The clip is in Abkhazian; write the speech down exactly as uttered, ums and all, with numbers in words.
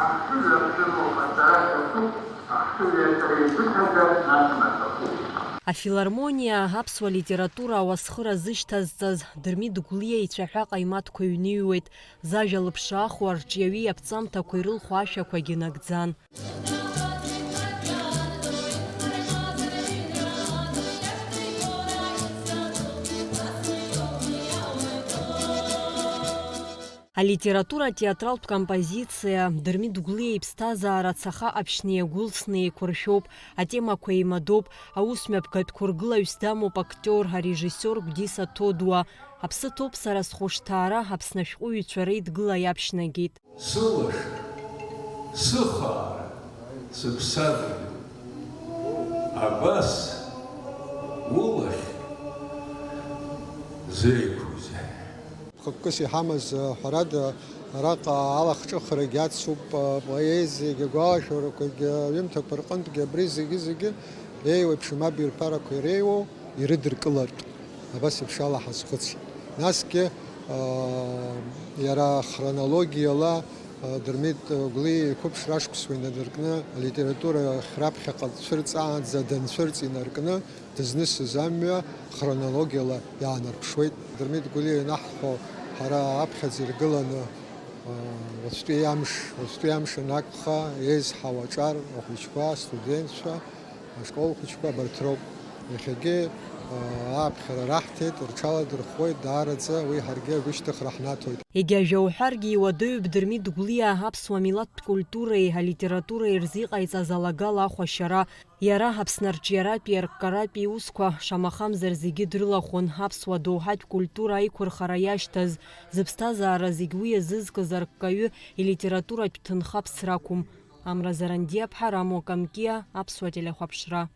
Ахшыҩ рыхшыҩуп, аҵара шәаҿуп, ахшыҩ иаҵаҩы ибыҭазар, нас маҭәахәуп. Афилармониа аԥсуа литература ауасхыра зышьҭазҵаз Дырмит Гәлиа ицәаҳәа ҟаимаҭқәа ҩныҩуеит, зажәа лыԥшааху арҿиаҩы иаԥҵамҭақәа ирылху ашәақәагьы нагӡан. Алитература атеатралтә композициа, Дырмит Гәлиа иԥсҭазаара цаха аԥшны иагәылсны еиқәыршәоуп, атемақәа еимадоуп, аусмҩаԥгатә қәыргылаҩс дамоуп актиор, арежиссиор Гәдиса Ҭодуа. Аԥсы ҭоуп сара схәышҭаара, Аԥсны ашәҟәыҩҩцәа реидгыла иаԥшьнагеит. Сылаша, сыхаара, сыԥсадгьыл, абас улахь зеиқәузеи? Хықәкыс иҳамаз, ҳәарада, араҟа алахҿыхрагьы ацуп, поезиагьы, агәалашәарақәагьы, аҩымҭақәа рҟынтәгьы абри зегьы-зегьы еиуеиԥшым абаҩрԥарақәа иреиуоу ирыдыркылартә, абас еиԥш ала ҳазхәыцит. Насгьы, аа, иара хронологиала, аа, Дырмит Гәлиа иқәыԥшра ашықәсқәа инадыркны, алитература ахь раԥхьаҟа дцәырҵаанӡа данцәырҵ инаркны, дызнысыз амҩа хронологиала иаанарԥшуеит. Дырмит Гәлиа ианаҳҳәо, ҳара аԥхьаӡа иргыланы, аа, уаҵәтәи амш, уаҵәтәи амш анакәха, еизҳау аҿар, ахәыҷқәа, астудентцәа, ашкол хәыҷқәа абарҭ роуп. Иахьагьы, аа, ааԥхьара раҳҭеит, рҽаладырхәуеит, даараӡа уи ҳаргьы агәышьҭыхра ҳнаҭоит. Егьа ажәа уҳәаргьы, иуадаҩуп Дырмит Гәлиа аԥсуа милаҭтә культуреи алитературеи рзы иҟаиҵаз алагала ахәашьара. Иара Аԥсны арҿиаратәи арккаратәи иусқәа, шамахамзар, зегьы дрылахәын, аԥсуа доуҳатә культура аиқәырхара иашьҭаз, зыԥсҭазаара зегь уи иазызкыз арккаҩы, илитературатә ҭынха ԥсра ақәым. Амра Зарандиаԥҳа, Рамо Камкиа, Аԥсуа телехәаԥшра.